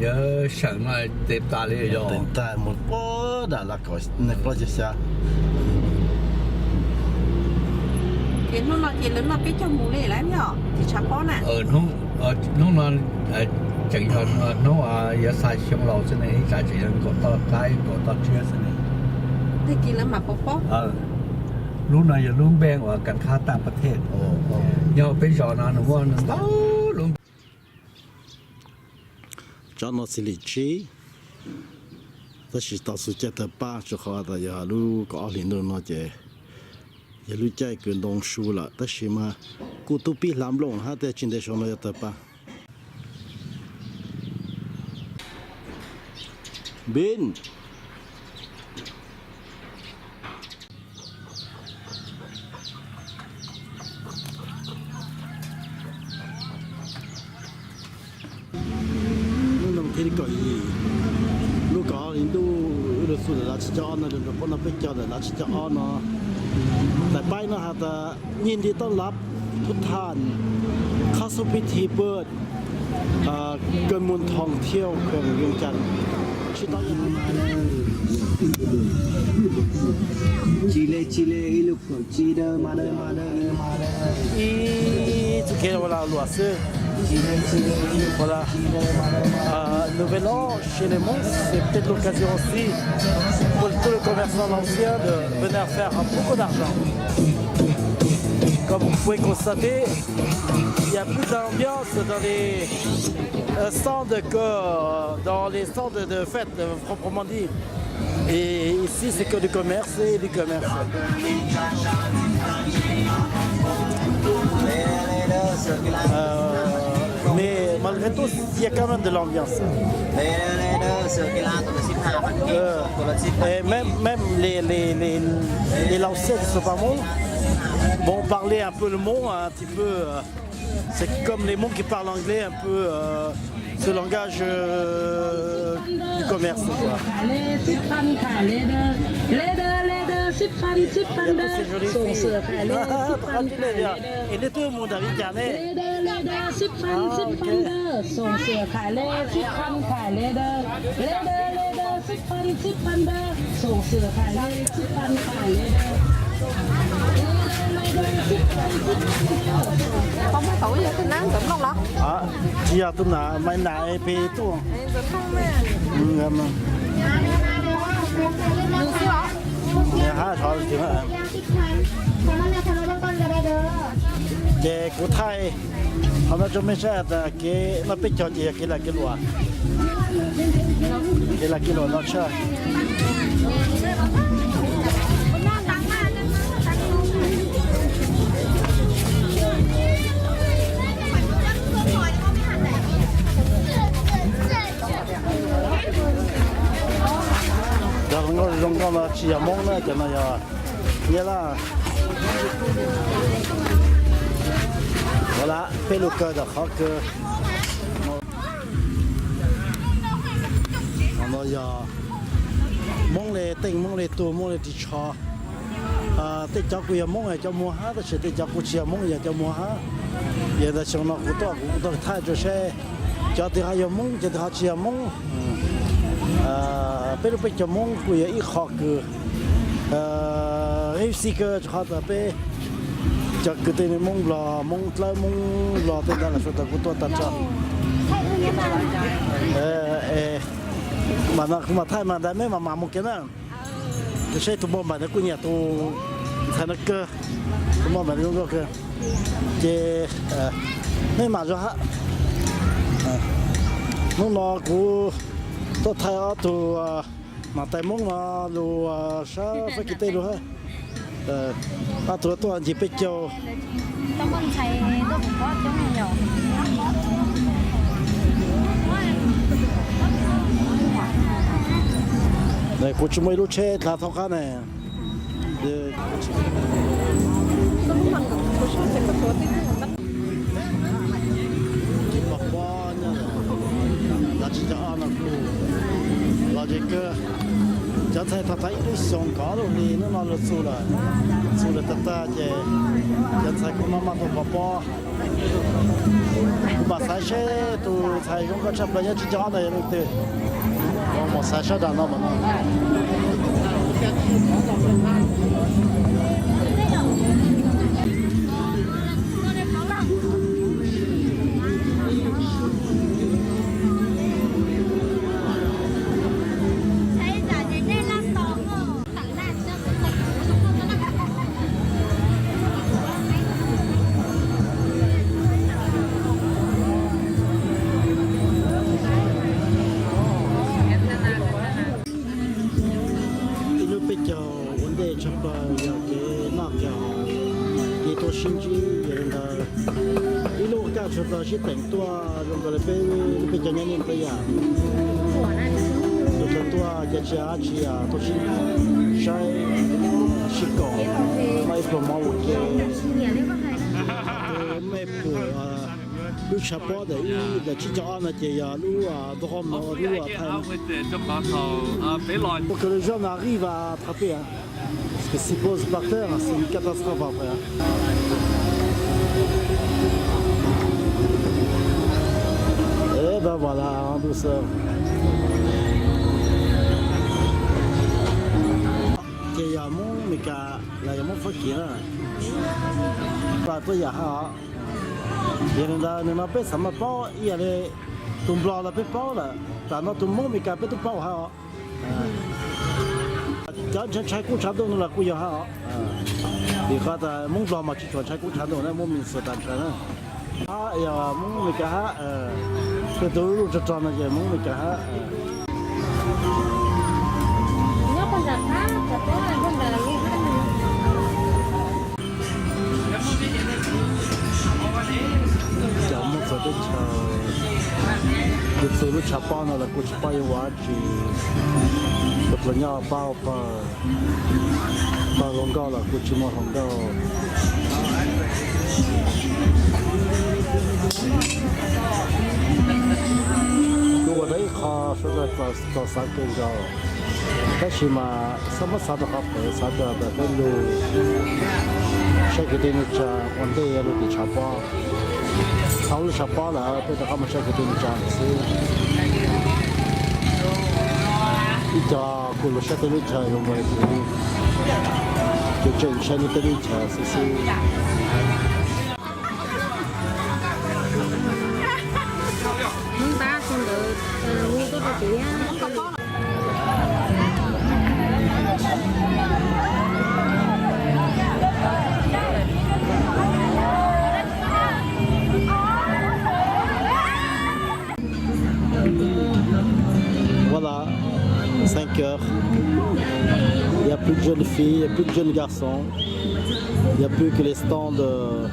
Yog seem no tes tas li yog tes tas mus puag nram laj kaum plaub caug xya. Ces hnub no ces lawv noj peb caug mus li lawm yom, ces tshav pob na. Hnub no tseem yog hnub yuav xa xyoo laus xwb ne, ib tsam tseem yog nkaum toj qaib nkaum toj tsiab xwb ne. Tag kis lawv mam pov pob. Lub no yog lub npe uas kas khab taj pas thej, nyob peb zos no nws muaj ntau lub. Tsob no xis lim tsib, tab sis tau xu caij tawg paj, rau qhov tas yog lub kaum ob hlis ntuj no ces yog lub caij kws ntoo su lawm, tab sis mas kuj tub pib hlav nplooj hab, tej tsis ntev saum no yuav tawg paj. Npib. Lub noo thiaj li kaum yim, lub kaum ob hlis ntuj wb lug xu ntawm lav tsib caug ob no, lug rau pab no peb caug ntawm lav tsib caug ob no. Daim paib no has tas ยินดีต้อนรับทุกท่านเข้าสู่พิธีเปิด เอ่อ เกินมูลทองเที่ยวเขื่อนเวียงจันทน์ Chile, Chile, ib lub kaum tsib dawb mas dawb mas dawb mas dawb. Ib txoj kev ua luam xwb. Voilà. Euh, Nouvel An chez les Mongs, c'est peut-être l'occasion aussi pour tous les commerçants lanciens de venir faire beaucoup d'argent. Comme vous pouvez constater, il y a plus d'ambiance dans les euh, stands que euh, dans les stands de fête, euh, proprement dit. Et ici, c'est que du commerce et du commerce. Euh, mais malgré tout, il y a quand même de l'ambiance. Euh, et même, même les, les, les, les Laosiens qui sont pas Mongs vont parler un peu le mot, un petit peu. Euh, C'est comme les Mongs qui parlent anglais, un peu euh, ce langage euh, du commerce, quoi. Et tout le monde arrive à. Ah, ok. Tsis yog tus nam, maiv nam pem tuaj. Ces kuv thaij qhov no rau mej saib tas kev noj peb caug ces yog kev lam kev luam. Kev lam kev luam no tshaj. Cov hluas nkauj zoo nkauj no tsis yog Hmoob na, cov no yog Nyab Laj. Ua la peb lug kawg tom qhov kawg. No yog Hmoob le teej, Hmoob le tug, Hmoob le ris tsho. Tej cov kuj yog Hmoob yog cov muag hab, tab sis tej cov kuj tsis yog Hmoob yog cov muag hab. Yog ntawd xyoo no kuv tuaj kuv tuaj thaij rau seb cov twg ho yog Hmoob, cov twg ho tsis yog Hmoob. Peb lub peb cov Hmoob kuj yog ib qho kws ib xib kawg rau qhov tas peb cov kwv tij neej Hmoob Nplog, Hmoob Dlawb, Hmoob Nplog tej ntawd los sawv daws kuj tuaj tag nrho. Mas no kuv mam thaij mas ntawd mej mam mam mus kiag na. Seb tus npauj npaim ntawd kuj nyiam tus ntxhais no kawg, tus npauj npaim zoo nkauj kawg. Ces mej mam zoo hab. Hnub no kuv tuaj thaij ob tug mas tais Hmoob no lug sab Fab Kis teb lug hab. Ob tug tuaj ncig peb caug. Kuv tsis muaj ib lub tsheb dlav thaub qab ne. Tsis pom pob nyob, lawv tsis cov ob no kuj los ze kawg. Cov ntxhais thaum thaum ib lub xyoo kaum lub hli hnub no lawv txus lawm, txus lawm tag tag ces cov ntxhais kuj maj maj tuaj pov pob. Kuv mam xaiv seb tus ntxhais zoo nkauj tshaj plaws nyob tsib caug ob no yog leej twg. Kuv mam xaiv sab nram no mas no. Ib lub peb caug ua ntej tshaj plaws yog kev noj kev haus, kev tuaj sib ntsib. Yog li ntawd, ib lub kaj tshaj plaws sib teem tuaj zoo nkaus li peb lub peb caug nyob nej ntawd yom. Tus tuaj caij tsheb dab tsi tuaj sib saib sib koom, muaj ib pluag mov ua ke, muaj ib pluag lub tshav pob ntawm ib ntawm tsib caug ob no ces yog lub ntoo qhov no lub thaj. Porque le jour on arrive à attraper, hein. Parce que s'il pose par terre, c'est une catastrophe après, hein. Et ben voilà, en douceur. Ces yog Hmoob Mes Kas los yog Hmoob Fab Kis na, tuaj yam hab os. Yog li ntawd nim no peb xav mas paub ib yam li tus Nplog los peb paub lawm, tam no tus Hmoob Mes Kas peb twb paub hab os. Cov ntshai ntshai kub tshav ntuj no los kuj yog hab os. Vim qhov tas Hmoob Nplog mas tsis tshua ntshai kub tshav ntuj na, Hmoob Minnesota ntshai na. Hab yog Hmoob Mes Kas hab, tej tus lub rog rog no ces Hmoob Mes Kas hab. Cov Hmoob txawv teb chaws, kuv txug lub tshav pob no los kuj tsis paub yuav ua dab tsi, kuv txawm nyob pab pawg, pawg hluas nkauj los kuj tsis muaj hluas nkauj. Kuv ua tau ib qho suav dlawg txaus xav kawg nkaus, tab sis mas txhob muab xav rau qhov phem, xav rau ntawm peb lug saib kwv tij neej tsa ua ntej lug tim tshav pob. Thaum lub tshav pob lawm peb rov qab mus saib kwv tij neej tsa xwb. Ib co kuj lug saib tej lub chaw zoo nkaus li kuv, ces tseem saib lub tej lub chaw xwb xwb. Hmoob tab tus ntawd hu tuaj rau kuv thiab. Voilà, cinq heures. Il n'y a plus de jeunes filles, il n'y a plus de jeunes garçons. Il n'y a plus que les stands, euh,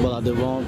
voilà, de vente.